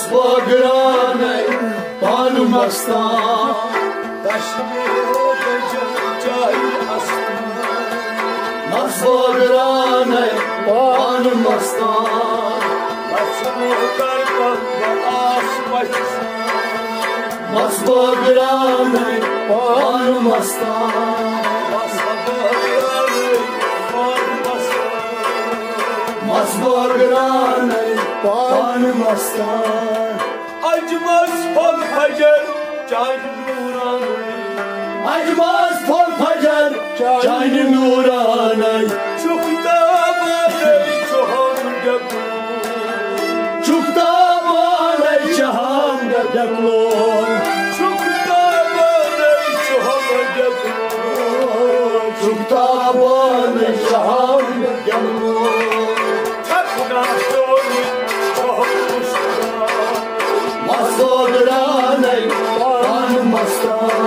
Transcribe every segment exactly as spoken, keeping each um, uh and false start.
بٲگرانے پانہٕ مستان۔ کشمیٖر گٔجن چاے استان۔ مس بٲگرانے پانہٕ مستان۔ مس بٲگرانے پانہٕ مستان۔ مس بٲگرانے پانہٕ مستان۔ اجمس پھوٚل فجر چانہِ نورانٕے۔ اجمس پھوٚل فجر چانہِ نورانٕے۔ چھُکھ تابانے چھُ ہم ڈٮ۪کہٕ۔ چھُکھ تابانے چھُ ہم ڈٮ۪کہٕ۔ چھُکھ تابانے چھُ ہم ڈٮ۪کہٕ۔ چھُکھ تابانے چھُ ہم ڈٮ۪کہٕ۔ مس بٲگرانے پانہٕ مستان۔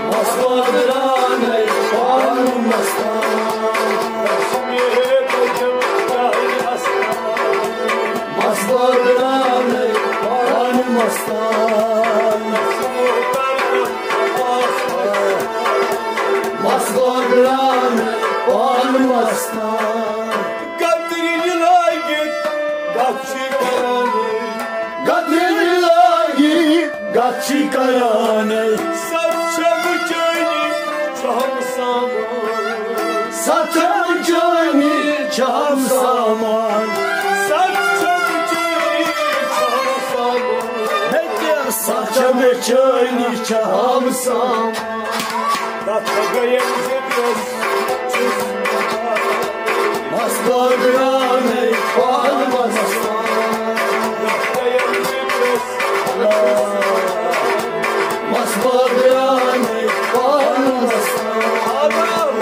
مس بٲگرانے پانہٕ مستان۔ مس بٲگرانے پانہٕ مستان۔ مس بٲگرانے پانہٕ مستان۔ گترِ لٲگِتھ گژھ چھِ کران۔ گترِ لٲگِتھ گژھ چھِ کران۔ ست چھم چٲنی چھم سامان۔ ست چھم چٲنی چھم سامان۔ ست چھم چٲنی چھم سامان۔ ہے تیرٕ ست چھم چٲنی چھم سامان۔ تتھ گٔیَم ذِکرَس چھُس مس بٲگرانے پانہٕ مستان۔ تتھ گٔیَم ذِکرَس مس بٲگرانے پانہٕ مستان۔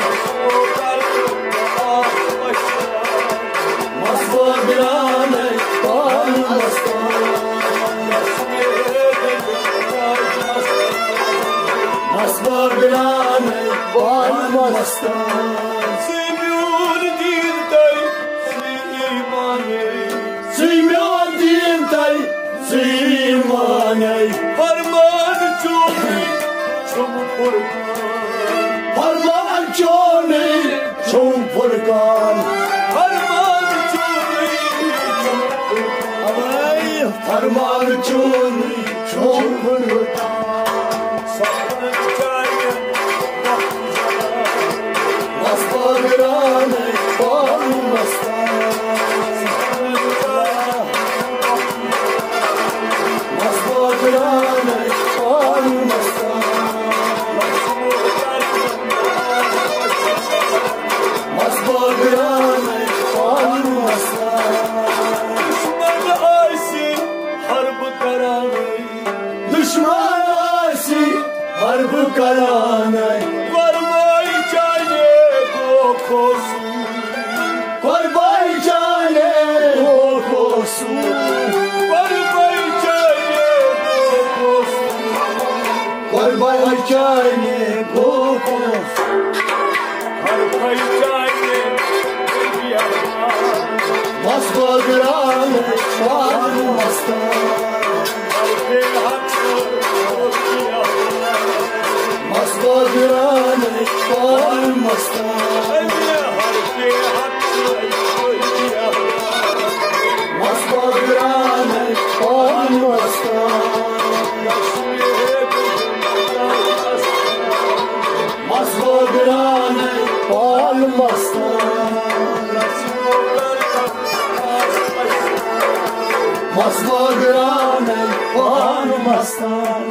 مس بٲگرانے پانہٕ مستان۔ مس بٲگرانے پانہٕ مستان۔ ژٕ میون دیٖن تہٕ ژٕ ایٖمانے۔ ژٕ میون دیٖن تہٕ ژٕ ایٖمانے۔ فرمان چونُے چھُم فرقان۔ فرمان چونُے چھُم فرقان۔ فرمان چونُے چھُم فرقان۔ اوے فرمان چونُے چھُم فرقان۔ سفرٕچ چاے مس بٲگرانے پانہٕ مستان۔ مس بٲگرانے پانہٕ مستان۔ مس بٲگرانے پانہٕ مستان۔ دُشمن آسہِ حربہٕ کران۔ دُشمن آسہِ حربہٕ کران۔ قۄربان چانے گوٚو قصوٗر۔ قۄربان چانے گوٚو قصوٗر۔ قۄربان چانے گوٚو قصوٗر۔ قۄربان چانے گوٚو قصوٗر۔ ہر پھلۍ چانہِ دُنیا۔ مس بٲگرانے پانہٕ مستان۔ ہر بے حق دُنیا۔ مس بٲگرانے پانہٕ مستان۔ ہر بے حق دُنیا۔ مس بٲگرانے پانہٕ مستان۔ مس بٲگرانے پانہٕ مستان۔ مس بٲگرانے پانہٕ مستان۔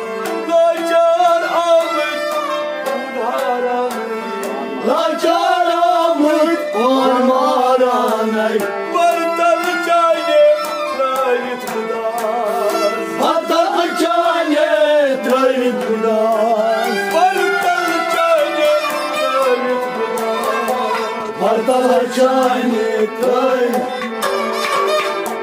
لاچار آمٕتۍ خوٗن ماران۔ لاچار آمٕتۍ خوٗن ماران۔ پرتل چانے ترٲوِتھ خداس۔ پرتل چانے ترٲوِتھ خداس۔ پرتل چانے ترٲوِتھ خداس۔ پرتل چانے ترٲوِتھ۔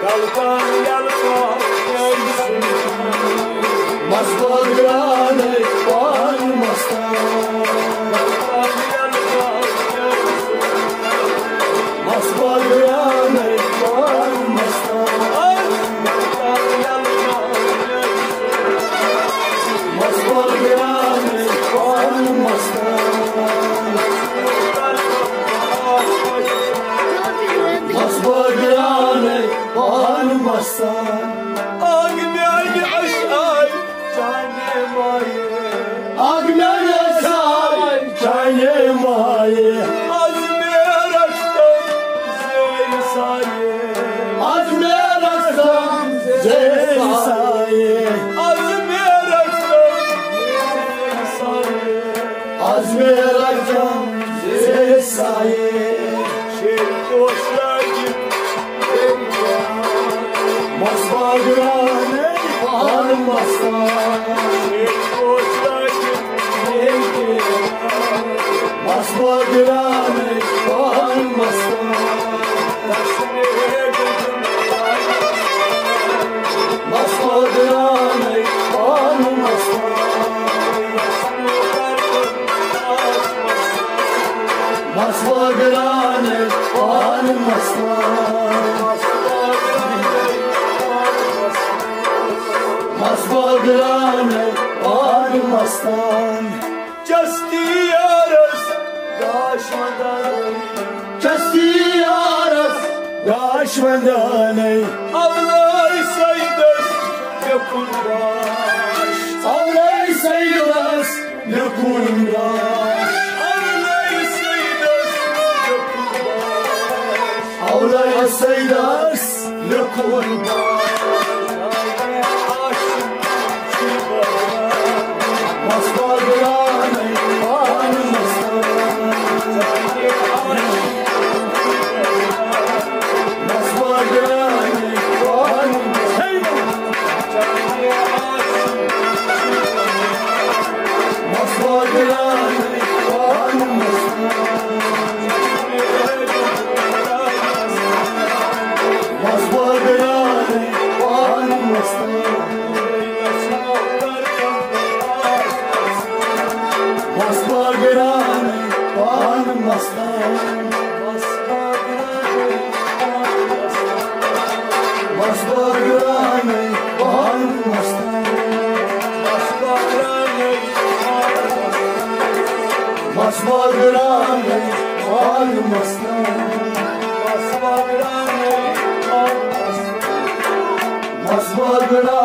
کلکان یلکان میانہِ سُنٛد۔ مس بٲگرانے پانہٕ مستان۔ کلکان یلکان میانہِ سُنٛد۔ مس بٲگرانے آگ میانہِ اَسہِ آے چانہِ مایہِ۔ آگ میانہِ اَسہِ آے چانہِ مایہِ۔ از مےٚ رَٹتَم زیرِ سایہِ۔ از مےٚ رَٹتَم زیرِ سایہِ۔ از مےٚ رَٹتَم زیرِ سایہِ۔ از مےٚ رَٹتَم زیرِ سایہِ۔ شیر کوش راجہِ مس بٲگرانے پان مستان۔ مس بٲگرانے پان مستان۔ مس بٲگرانے پان مستان۔ مس بٲگرانے پان مستان۔ مس بٲگرانے پان مستان۔ چستی یارس گاش ودانے۔ چستی یارس گاش ودانے۔ اولے سیدس لیکھُن گاش۔ اولے سیدس لیکھُن گاش۔ اولے سیدس لیکھُن گاش۔ اولے سیدس لیکھُن گاش۔ مس بٲگرانے پان مستان۔ مس بٲگرانے پان مستان۔ مس بٲگرانے پان مستان۔ مس بٲگرانے پان مستان۔ مس بٲگرانے پان مستان۔ مس بٲگرانے پان مستان۔ مس بٲگرانے پان مستان۔ مس بٲگرانے